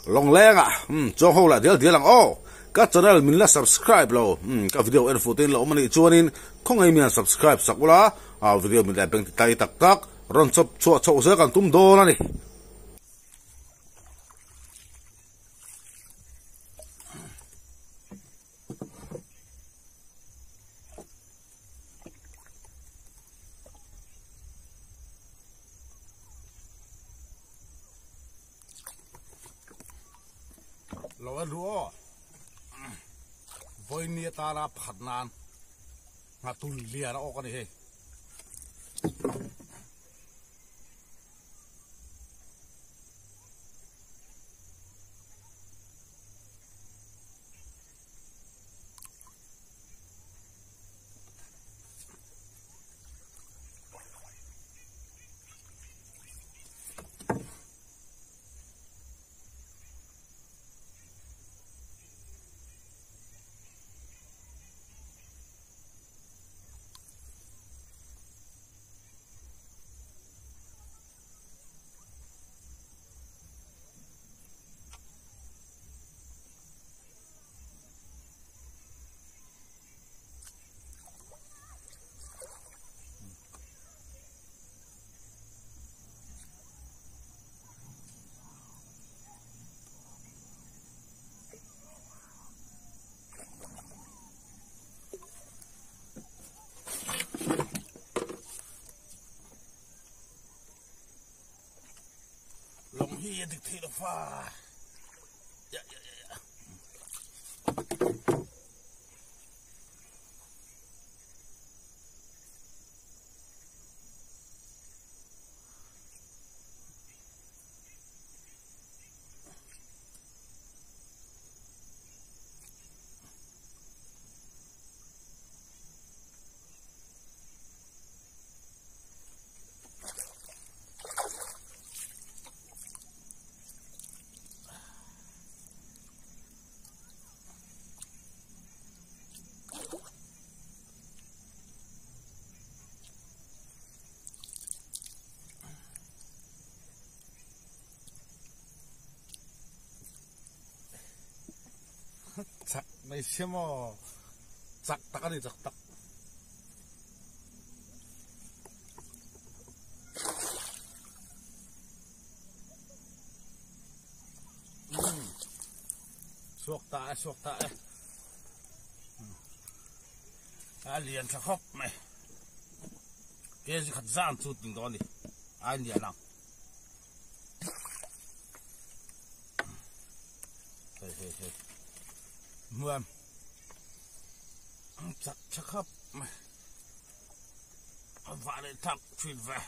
Lawngleng ah umm chuang ho lah dial dial ang aw. Ka channel min la subscribe lo umm ka video en fuh te in la awm anih chuanin khawngaih mian subscribe sak ula ah video min leh beng ti tai tak tak rawn chawp chhuah chhoh zel kan tum dawn a ni. Lo en ru aw vawiin atana pakhat nan nghatun lian a awk a ni hei. Lawng hi a dik thei lo fa. Ya ya ya ya. Chak mai sia maw chak tak a ni chak tak. Suak ta e suak ta e a lian tha khawp mai kg khat zan chu ting dawn a ni a lian ang hei hei hei nuam chak tha khawp mai a vah leh thak thin ve.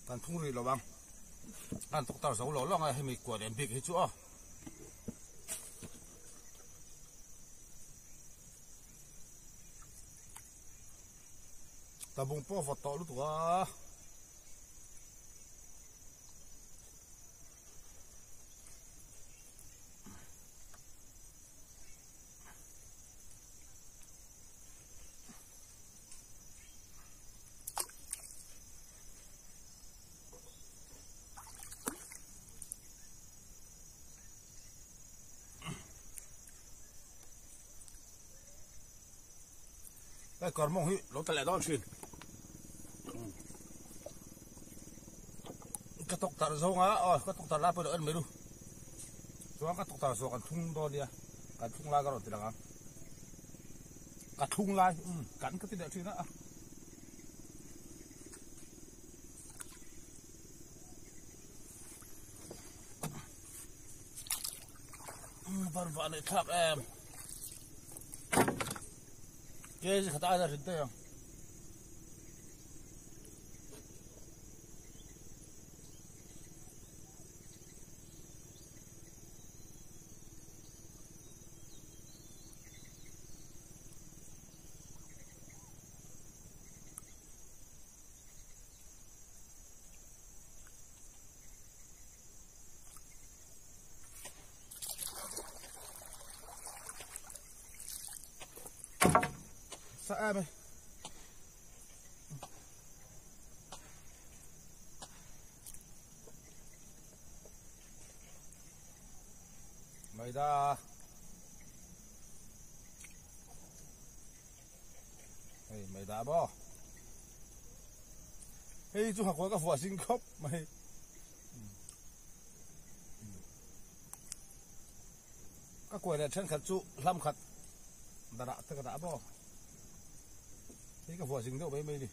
Kan thung rih lo ang kan tuk tar zo lo lo ang a hemi kuah lian bik hi chu aw. Tabung pawh a vawt tawh lutuk a. Hei kawr mawng hi lo ta leh dawn thin ka tawk tarh zawng a aw ka tawk tarh lai pawh lo en mai ru chuan ka tawk tarh zawh kan thlung dawn nia kan thlung lai ka rawn ti lang ang ka thlung lai um kan ka ti leh thin a. Van vah neih thlak em. Kg khat aia rin daih ang. Sa em e. Maida. Hei maida maw. Hei chu nghakuai ka vuah zing khawp mai. Ka kuai leh thenkhat chu hlam khat darah te ka dah maw. Hei ka vuah zing deuh mai mai ni.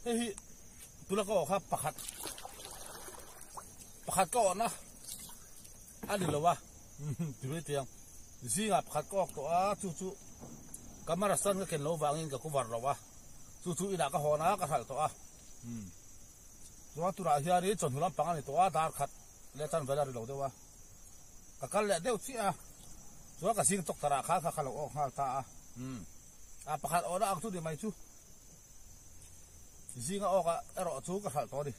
Hei hi tuna ka awh kha pakhat pakhat ka awhna a ni lo a ti mai teh ang zingah pakhat ka awk tawh a chu chu camera stand ka ken loh vangin ka cover lo a chu chu inah ka hawn a ka hralh tawh a chuan tunah hianin chawhnu lampang a ni tawh a dar khat leh chan vel a ri lo deuh a. Ka kal leh deuh chiah a, chuan ka zing tawk tarah khan kha ka lo awk nghal ta a. Umm. A pakhat awhna ang chu ni mai chu. Zinga awk ah erawh chu ka hralh tawh a ni.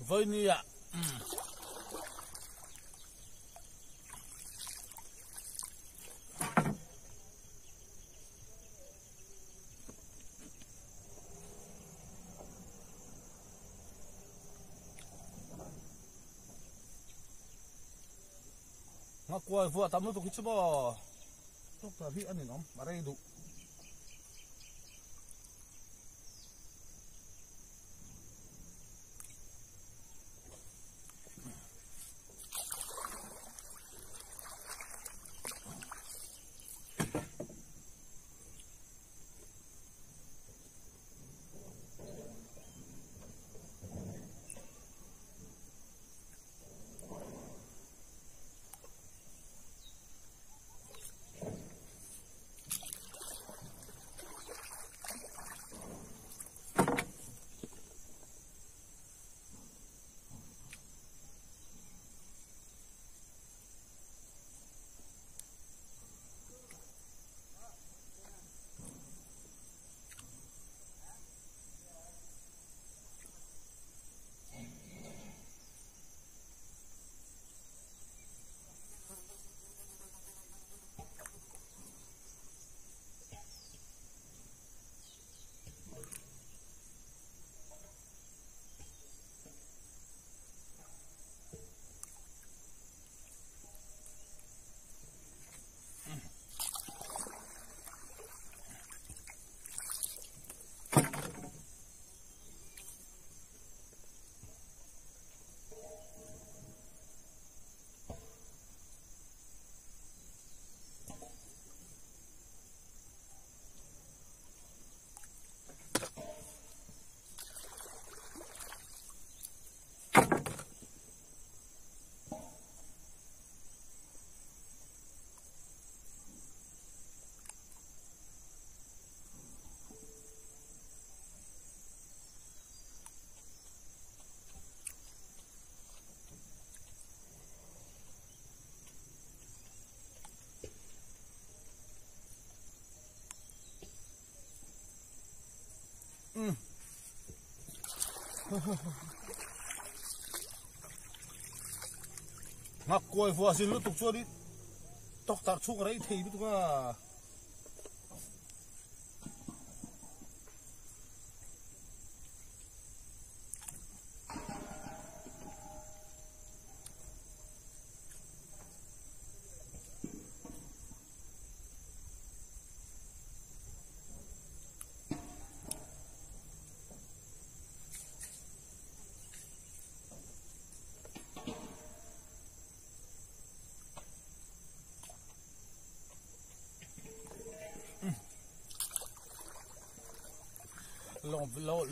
Vawinia umm. Nghakuai vuah tam lutuk hi chu maw doctor hi a ninawm a rei duh. Nghakuai vuah zin lutuk chuan in tawktarh chhung a rei thei lutuk a.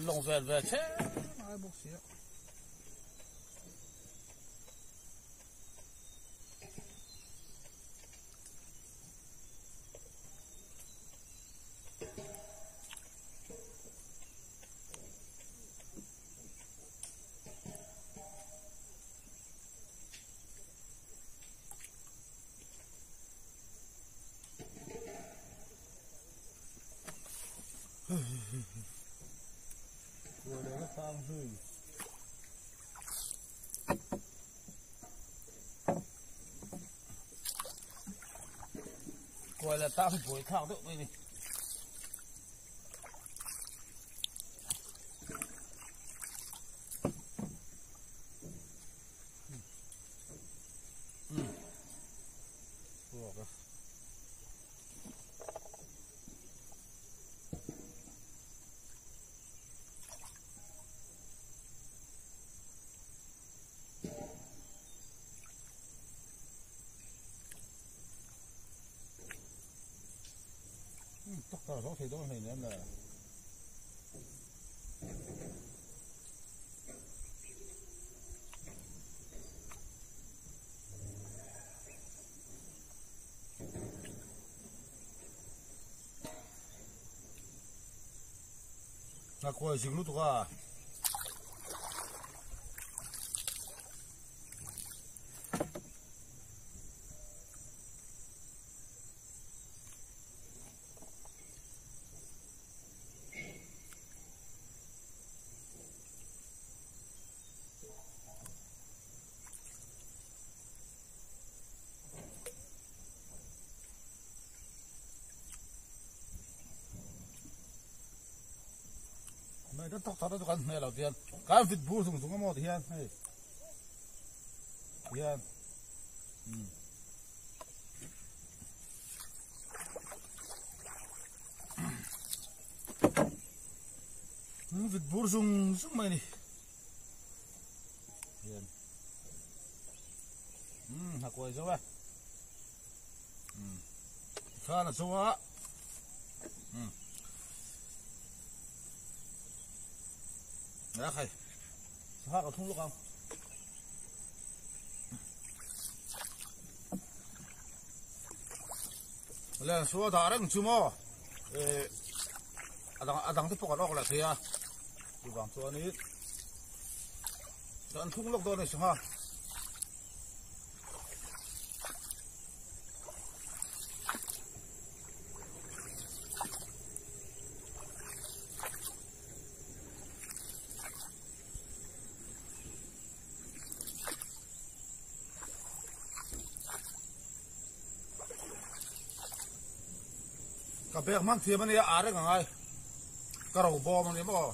Lawng vel ve che ngai bawk si a. tang zui. Kuai la tang buai thlak deuh mai ni. Tawk ta zo thei dawn hleinem le. A kuai zing lutuk a. Mai ta tak tak kan hmel lo tian kan fit bur zung zung amaw ti hian hei hian um fit bur zung zung mai ni hian um ha kuai zo a um khan a zo a um a khai ha ka thung lawk ang. Len suo dah reng chu maw a dang a dang te pawh kan awk leh thei a chuvang chuanin kan thlung lawk dawn a ni sangha. Ka bek hman thiam ania a reng angai ka ro bawm ani maw.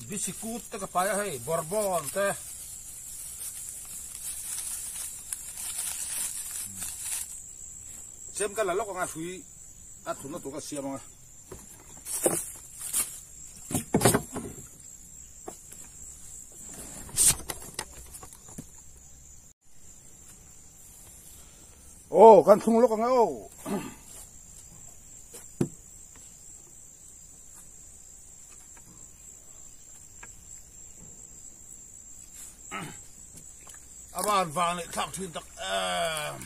Bisikut te ka pai a hei bawrbawn te. Chem ka la lawk anga hrui a thunna tur ka siam anga. Aw kan thlung lawk anga aw. A van vang leh thlak thin tak em.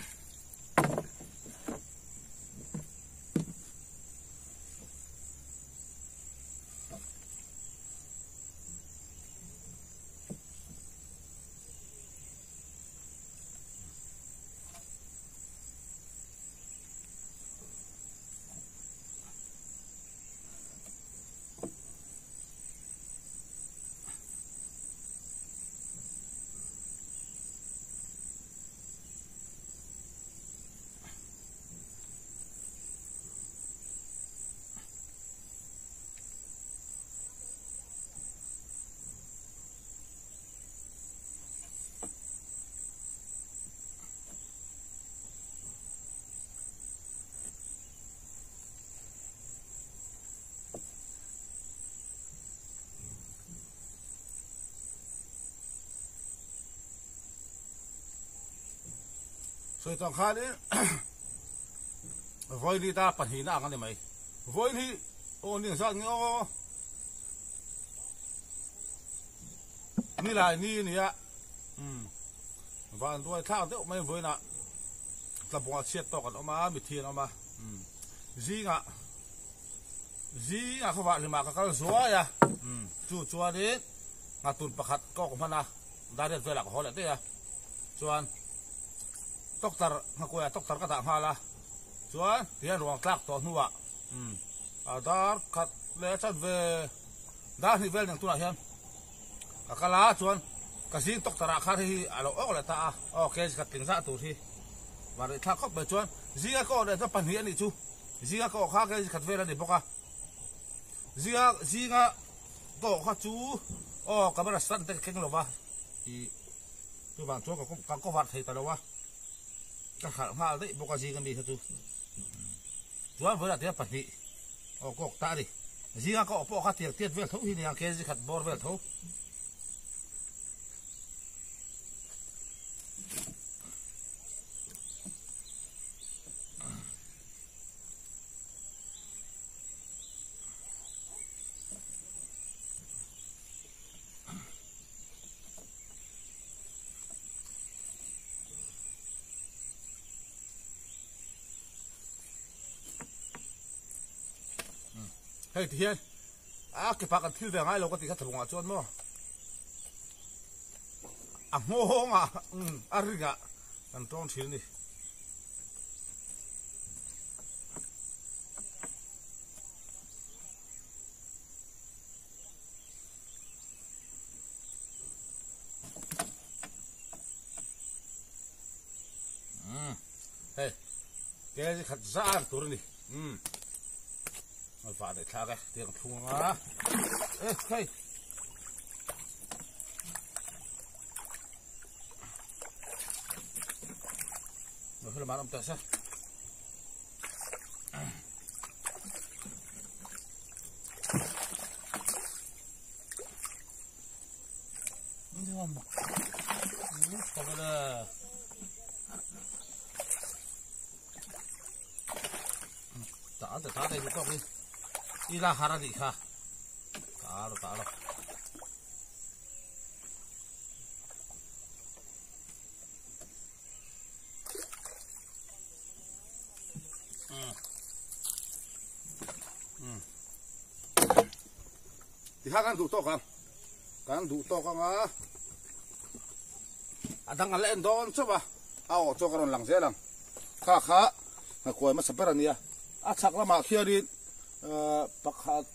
Sawi tawng khanin vawi ta pahnihna ang a ni mai. Vawi hi aw ni ang zat nge aw. Nilai ni a ni a, umm van duai thlak deuh mai vawiinah tlabawng a chhiat tawk an awm a, mithi an awm a, umm zingah zingah khawvah hlimah ka kal zuai a, umm chu chuanin nghatun pakhat ka awk hman a, dariat velah ka haw leh daih a, chuan. Tawktar nghakuaiah tawktar ka dah nghal a, chuan tihian ruang tlak tawh hnuah dar khat leh a chanve dar hnih vel nen tunah hian ka kal a, chuan ka zing tawktarah khan hei hi a lo awk leh ta a, aw kg khat tling zah tur hi van rih thlak khawp mai chuan zinga ka awh leh chuan pahnih a nih chu, zinga ka awh kha kg khat vel a ni bawk a, zinga zinga ka awh kha chu aw camera stand te ka thleng lo va ih. Chuvang chuan ka cover thei ta lo a, ka hralh nghal daih bawk a zinga mi kha chu. Chuan vawilah te pahnih aw kawk ta a ni. Zinga ka awh pawh kha tiang tiat vel tho hi nia, kg khat bawr vel tho. Hei ti hian a ke pa kan thil ve ngai lo ka tih kha thabungah chuan maw a nghawng a a ring ah kan tawng thin a ni. Hei kg khat zar tur a ni a vah leh thlak e tiang thlung anga e hei lo hela man awm teh se. I la har a nih kha ta lo ta lo. Tikha kan duh tawk ang kan duh tawk ang a a dang a la en dawn chauh a a awh chu ka rawn lang zel ang kha kha nghakuai hmasa ber a nia a chhak lamah khianin pakhat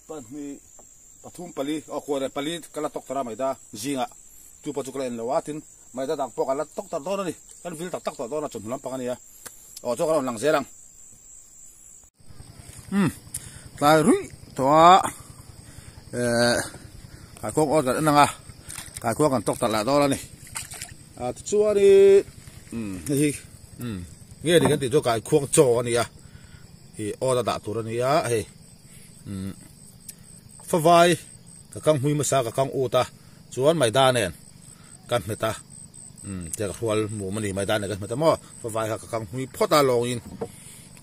pahnih pathum pali aw kuai leh pali ka la tawk tar a maida zingah chu pawh chu ka la en lo a tin maida dang pawh kan la tawk tar dawn a ni kan vil tak tak tawh dawn a chawhnu lampang a nia aw chu ka rawn lang zel ang. Umm tlai ruih tawh a ehh kaikuang awt kan en ang a kaikuang kan tawk tak lah dawn a ni ah tichuanin umm hei hi umm nge ni kan tih chu kaikuang chaw a ni a ih awt a dah tur a ni a hei umm favai ka kang hmui hmasa ka kang ut a chuan maida nen ka hmet a umm tiang ka hrual mum a ni maida nen ka hmet a maw favai kha ka kang hmui phawt a lawngin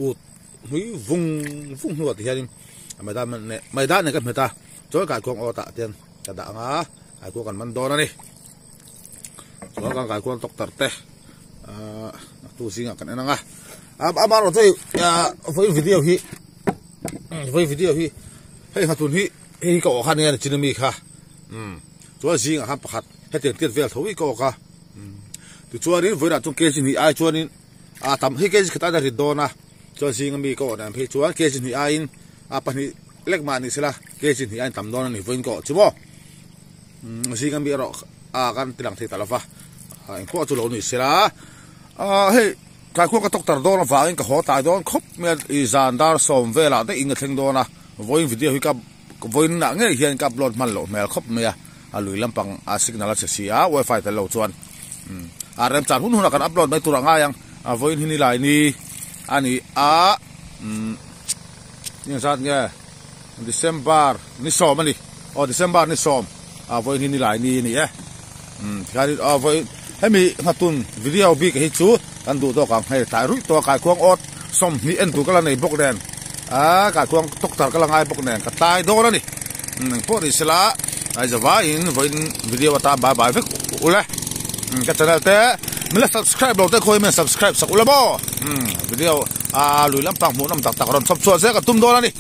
ut hmui vung vung hnuah ti hianin maida nen maida nen ka hmet a chuan kaikuang awt ah te ka dah ang a kaikuang kan man dawn a ni chuan kan kaikuang doctor te ahh tu zingah kan en ang a amaherawhchu hei vawiin video hi vawiin video hi hei nghatun hi hei hi ka awh kha nia chin ami kha umm chuan zingah khan pakhat hetiang tiat vel tho hi ka awk a tichuanin vawiinah chuan kg hnih ai chuanin. A tam hi kg khat a rit dawn a, chuan zing ami ka awh dan phei chuan kg hnih aiin a pahnih lek mah ni sela kg hnih aiin tam dawn a ni vawiin ka awh chu maw. Zing ami erawh a kan ti lang thei ta lova, engpawh chu lo ni sela. Hei tlai khuan ka tawk tar dawn avangin ka haw tlai dawn khawp mai a, i zan dar sawm velah daih in ka thleng dawn a, vawiin video hi ka vawiin ah ngei hian ka upload hman loh hmel khawp mai a. A lui lampang a signal a chhe si a, wifi tel lo chuan a remchan hun hunah kan upload mai tur a ngai ang. A vawiin hi nilai ni a ni a, ni engzat nge December ni sawm a ni, aw December ni sawm a vawiin hi nilai ni a ni e. Tikhianin aw vawiin hemi nghatun video bik hi chu kan duh tawk ang hei tlai ruih tawh a kaikhuang awt 20 en tur ka la nei bawk nen a kaikhuang doctor ka la ngai bawk nen ka tlai dawn a ni. Engpawh ni sela aizavaiin vawiin video atan bye bye vek ule ka channel te min la subscribe lo te khawi min subscribe sak ula maw video a lui lampang hmuh nawm tak tak rawn chhawp chhuah zel ka tum dawn a ni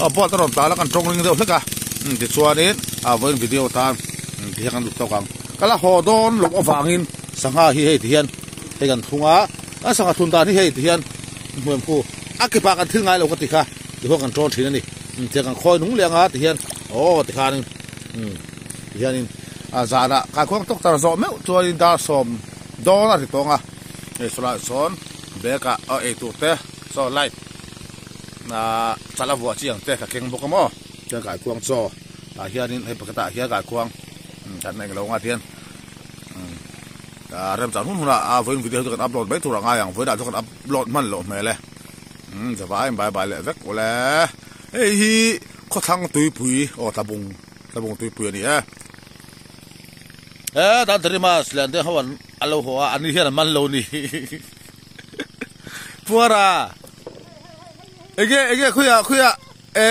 aw board a rawn tla la kan tawng ring deuh hlek a tichuanin vawiin video atan ti hian kan lut tawk ang ka la haw dawn lawm avangin sangha hi hei ti hian hei kan thlung a. Kan sangha thun dan hi hei ti hian hmuam khu a ke pah kan thil ngai lo ka ti kha ti khuan kan tawn thin a ni. Tiang kan khawi nung leh anga ti hian aw ti khanin ti hianin a zanah kaikhuang tawktar zawh meuh chuanin dar sawm dawn a ri tawng a hei sawlai sawn bag ah aw eitur te saw light ah chala vuah chi ang te ka keng bawk a maw chuan kaikhuang chaw tah hianin hei pakhat ah hian kaikhuang kan englo anga ti hian. Remchang hun hunah a vawiin video hi chu kan upload mai tur a ngai ang vawiinah chu kan upload hman loh hmel e zavai in bye bye leh vek ule hei hi khawthlang tuipui aw tlabung tlabung tuipui a ni e he dan Darimas lian te ho an a lo haw a an ni hian an man lo ni puara enge enge khawiah khawiah e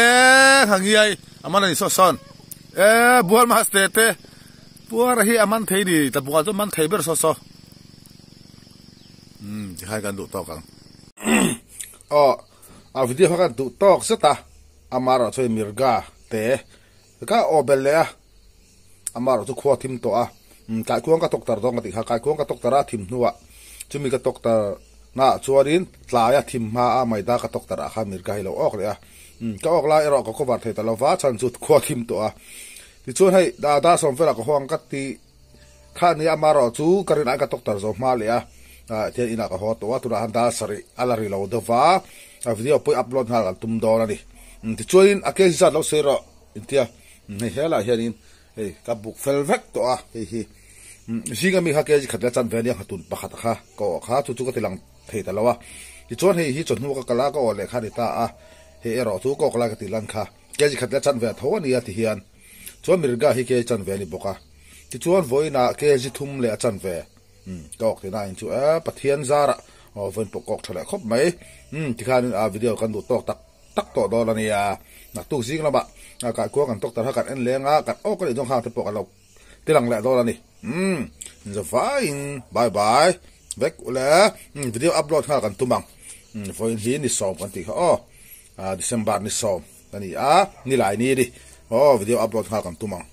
hangiai a man a ni saw sawn e bual master te. Puara hi a man thei ni, tlabukah chuan man thei ber saw saw. Umm tikhai kan duh tawk ang. Aw a video kha kan duh tawk zet a, ama erawh chuan Mirga te ka aw bel leh a, ama erawh chu khua thim tawh a, umm kaikuang ka tawk tar dawn ka tih kha, kaikuang ka tawk tar a thim hnuah chumi ka tawk tar naah chuanin tlaia thim hma a maida ka tawk tar ah khan Mirga hi lo awk leh a, umm ka awk lai erawh ka cover thei ta lova chhan chu khua thim tawh a. Tichuan hei dar sawm velah ka huang ka ti kha nia amarawh chu ka rin ai ka tawk tar zo hma leh a tihian inah ka haw tawh a tunah han dar sarih a la ri lo deuh va a video pawh hi upload nghal kan tum dawn a ni tichuanin a kg zat lo sawi rawh intia hei helaiah hianin hei ka buk fel vek tawh a hei hi zinga mi kha kg khat leh a chanve ania nghatun pakhat kha ka awh kha chu chu ka ti lang thei ta lo a tichuan hei hi chawhnu ka kal a ka awh leh kha a ni ta a hei erawh chu ka awk lai ka tih lan kha. Kg khat leh chanve a tho a nia ti hian chuan Mirga hi kg chanve a ni bawk a, tichuan vawiinah kg thum leh a chanve umm ka awk tihna in chu e Pathian zarah aw vawiin pawh ka awk tha leh khawp mai umm tikhanin a video kan duh tawk tak tak tawh dawn a nia naktuk zing lamah kaikuang kan tawk tar kha kan en leng a kan awk a nih chuan khang te pawh kan lo tilang leh dawn a ni umm inzavaiin bye bye vek ule umm video upload nghal kan tum ang umm vawiin hi ni sawm kan tih kha aw. December ni sawm a ni a, nilai ni a ni. Aw video upload nghal kan tum ang.